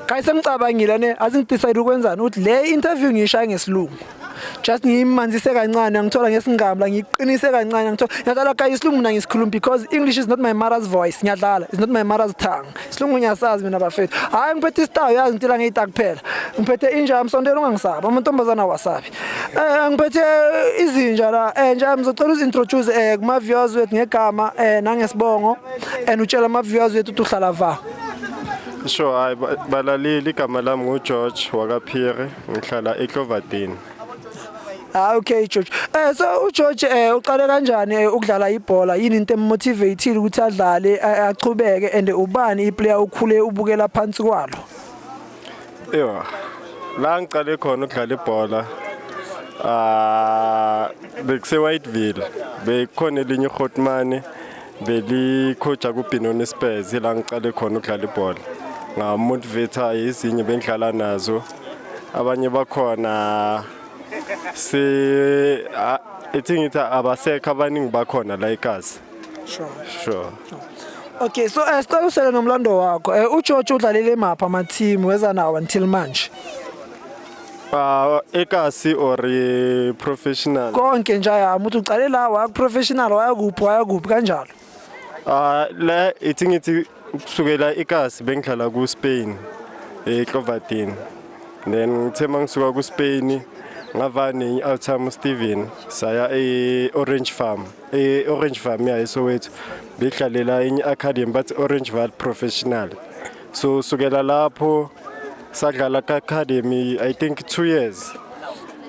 Guys, sengicabangile ne, azi ngidecide ukwenzani ukuthi le interview ngiyishaya ngesilungu. Just ngiyimanzise kancane, ngithola ngesingamla, ngiqinise kancane, ngithola ngiyadlala guys, isilungu mina ngisikhuluma because English is not my mother's voice. Ngiyadlala, it's not my mother's tongue. Isilungu ngiyasazi mina bafethu. Hayi, ngiphethe istar, yazi ngitila ngeyita kuphela. Ngiphethe inja yamsondela, ungangisabi, amantombazana wasabi. Ngiphethe izinja la. Nja, ngizocela uzintroduce kuma viewers wethu ngegama nangesibongo and utshela ama viewers wethu ukuthi uhlala va. Sure, hayi balaleli, igama lami nguGeorge wakaPhiri, ngihlala eCloverdale. Ah, okay George. So uGeorge uqale kanjani ukudlala ibhola? Yini into emotivateile ukuthi adlale, achubeke, and ubani iplayer ukhule ubukela phansi kwalo? Ewa. La ngicale khona ukudlala ibhola, bekuse Whiteville. Bekhona elinye iHotman belicoacha kuBenoni Spurs, la ngicale khona ukudlala ibhola. Ngamotivate izinye bengidlala nazo. Abanye bakhona se ithi ngithi abasekho, abaningi bakhona la eKasi. Sure. Sure. Okay, so sicela usele nomlando wakho. UGeorge udlalele mapha ama team weza nawo until manje? Ekasi or professional? Konke nje yami, uthi uqale la, waya professional, waya kuphi, waya kuphi kanjalo. La ithi ngithi kusukela ekasi bengidlala ku Spain eCloverdale. Then ngithe mangisuka ku Spain ngava nenye outtime Steven, saya e Orange Farm. E Orange Farm ya eSoweto. Bedlalela enye academy bathi Orange Valley Professional. So sukela lapho sadlala ka academy, I think 2 years.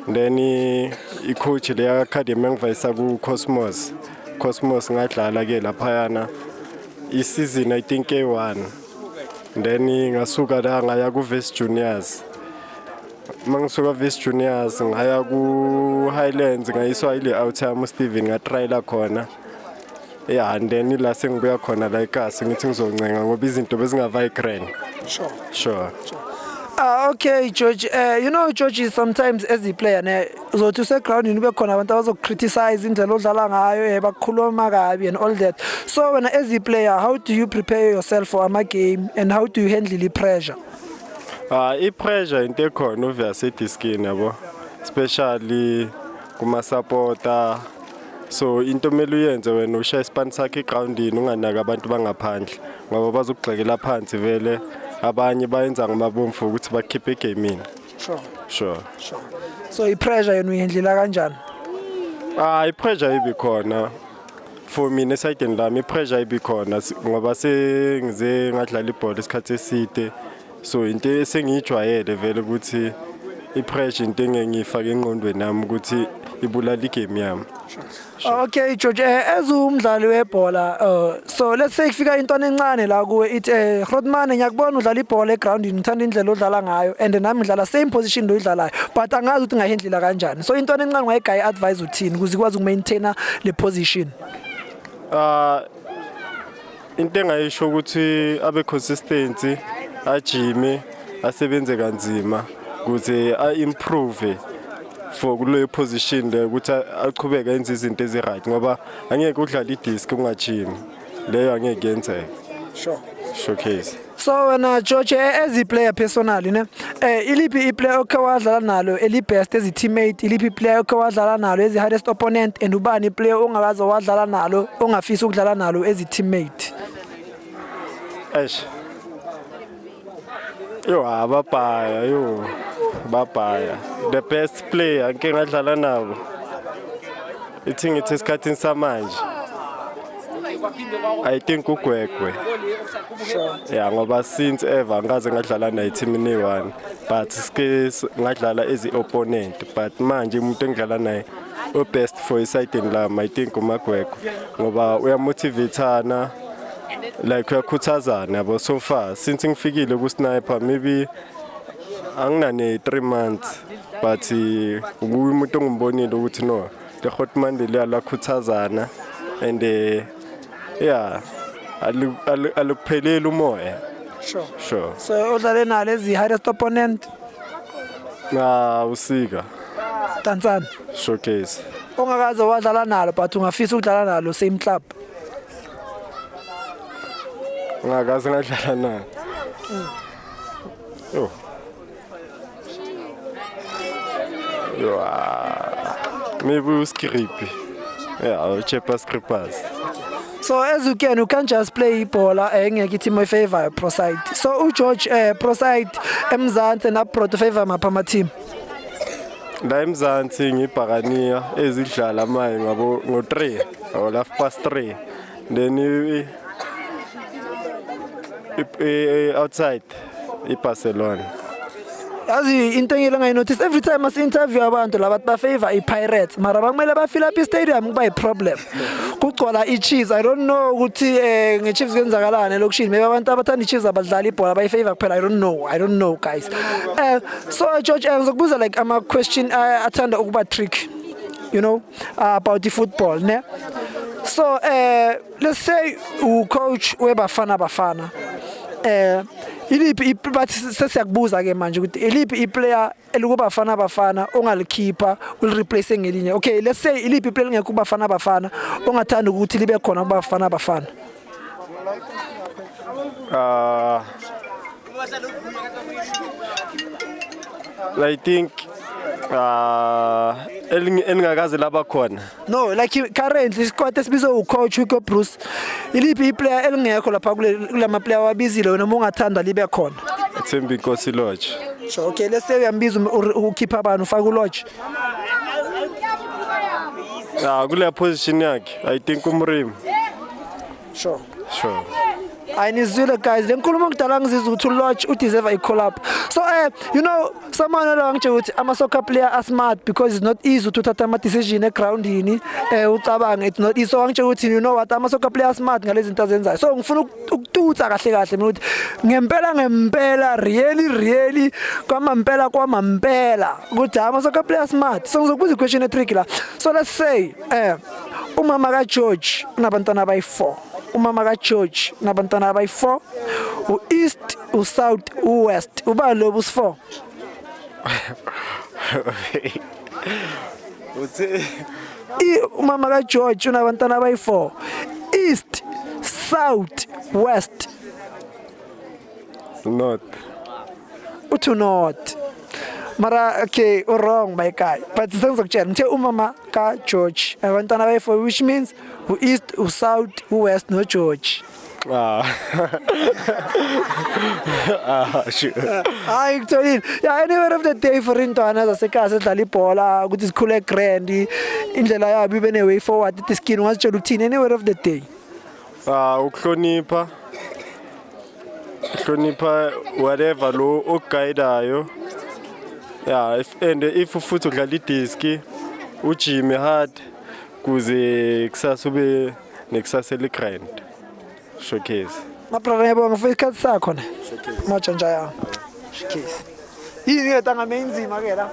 Then i-coach le academy engivayisa ku Cosmos. Cosmos ngadlala ke laphayana i-season, I think A1. Then ngasuka la ngaya ku West Juniors. Mangisuka West Juniors ngaya ku Highlands, ngayiswa ile outtime Steven, ngatrayela khona. Yeah, and then la sengibuya khona la eKasi, ngithi ngizoncenga ngoba izinto bezingavayi grand. Sure. Ah, okay George, you know George, sometimes as a player ne, uzothi usegroundini ube khona abantu abazocriticize indlela odlala ngayo, bakukhuluma kabi and all that. So wena as a player, how do you prepare yourself for ama game and how do you handle the pressure? Ah, i-pressure into ekhona obvious ediskini yabo, especially kuma supporter. So into kumele uyenze wena, ushaya isipani sakho egroundini, unganaki abantu bangaphandle ngoba bazokugxekela phansi vele. Abanye bayenza ngamabomvu ukuthi bakhiphe egamini. Sure. So i-pressure yena uyihandlela kanjani? Ah, i-pressure ibikhona for mina esayidini lami, i-pressure ibikhona ngoba sengize ngadlala ibhola isikhathi eside, so into esengiyijwayele vele ukuthi i-pressure into engeke ngiyifake engqondweni yami ukuthi ibulala igame yami. Okay George, as umdlali webhola, so let's say kufika intwana encane la kuwe ithi, "Grootman, ngiyakubona udlala ibhola egroundini, ngithanda indlela odlala ngayo and nami ngidlala same position lo idlalayo, but angazi ukuthi ngayihandlela kanjani." So intwana encane ungayigaya advice uthini ukuze ikwazi ukumaintaina le position? Ah, into engayisho ukuthi abe consistency, ajime, asebenze kanzima ukuze a-improve for kuleyo position leyo, ukuthi aqhubeke enze izinto ezi-right, ngoba angeke udlale idisk ungajimi, leyo angeke yenzeke. Showcase. So wena George, as a player personally ne, iliphi iplayer okhe wadlala nalo eli best as a teammate, iliphi player okhe wadlala nalo as a hardest opponent, and ubani player ongakaze wadlala nalo ongafisa ukudlala nalo as a teammate? Eish, yo, ababhaya, yo, babhaya. The best player ngike ngadlala nabo, ithi ngithi esikhathini samanje, I think uGwegwe. Yeah, ngoba since ever ngikaze ngadlala naye team eyi-one, but sike ngadlala as i-opponent, but manje umuntu engidlala naye o-best for isayidini lami, I think uMagwegwe, ngoba uyamotivatana, like uyakhuthazana yabo. So far since ngifikile ku-Sniper, maybe anginane 3 months, but nguye umuntu ongimbonile ukuthi no, le Grootman leliya lakhuthazana and yeah, alikupheleli umoya. Sure. So odlale nalo as the hardest opponent? Ah, usika. Tanzania. Showcase. Ongakaze wadlala nalo but ungafisa ukudlala nalo same club? Ngakaze ngadlala nayo. Yo. Yo. Maybe uSkripi. Yeah, uChepa Scrippers. So as you can just play ibhola engeke i-team favor Proside. So uGeorge Proside eMzansi and abroad favor mapha ama team? La eMzansi ngibhakaniya ezidlala manje ngabo ngo3 or 3:30, then outside iBarcelona. Yazi into engile ngayinotice, every time as interview abantu laba ba favor iPirates, mara bakumele ba fill up i-stadium, kuba i-problem, kugcwala i-Chiefs. I don't know ukuthi nge-Chiefs kwenzakalani elokishini. Maybe abantu abathanda i-Chiefs abadlala ibhola, bayi-favor kuphela. I don't know guys. So George, ngizokubuza like ama question athanda ukuba trick about the football, ne? So let's say u-coach weBafana Bafana, iliphi bathi sesiyakubuza ke manje ukuthi iliphi iplayer elikuBafana Bafana ongalikhipha ulireplace ngelinye? Okay, let's say iliphi iplayer elingekho kuBafana Bafana ongathanda ukuthi libe khona kuBafana Bafana? I think elingakaze laba khona. No, like currently isquad esibizwe ucoach Hugo Broos, iliphi iplayer elingekho lapha kulama player wabizile wena uma ungathanda libe khona? Thembinkosi Lorch. Sure, okay, let's say uyambiza, ukhipha abantu, ufaka uLorch. Ah, kule position yakhe I think uMrimi. Sure. Sure. Ayinizwile guys le nkulumo, kudala ngizizwa ukuthi uLorch udeserve i-call up. So someone lo ngitshela ukuthi ama soccer player are smart because it's not easy ukuthi uthathe ama decision egroundini, ucabange, it's not easy. So ngitshela ukuthi, you know what, ama soccer player are smart ngalezi zinto azenzayo. So ngifuna ukututsa kahle kahle mina ukuthi ngempela ngempela, really really, kwamampela kwamampela ukuthi ama soccer player are smart. So ngizokubuza i-question etricky la. So let's say umama kaGeorge unabantwana abayi-4, umama kaGeorge unabantwana abayi-4, u-east, u-south, u-west, ubani lobu usi-4? Uthe Umama kaGeorge unabantwana abayi-4, east, south, west. North. Uthi north, mara okay, u-wrong my guy, but sengizokutshela, ngithe umama kaGeorge abantwana abayi-4, which means u-east, u-south, u-west noGeorge. Ah, sure. Hayi, ngitholile. Yeah, anyway of the day for intwana zasekhaya sedlala ibhola ukuthi sikhule grand, indlela yabo ibe ne-way forward idiskini, ungazitshela ukuthini anyway of the day? Ah, ukuhlonipha. Hlonipha whatever lo okuguidayo. Yeah, if futhi udlala idiski, ujime hard kuze kusasa ube nekusasa eli grand. Showcase. Mabrother, ngiyabonga for isikhathi sakho ne majanja yami. Showcase yini ke tanga meinzima ke la.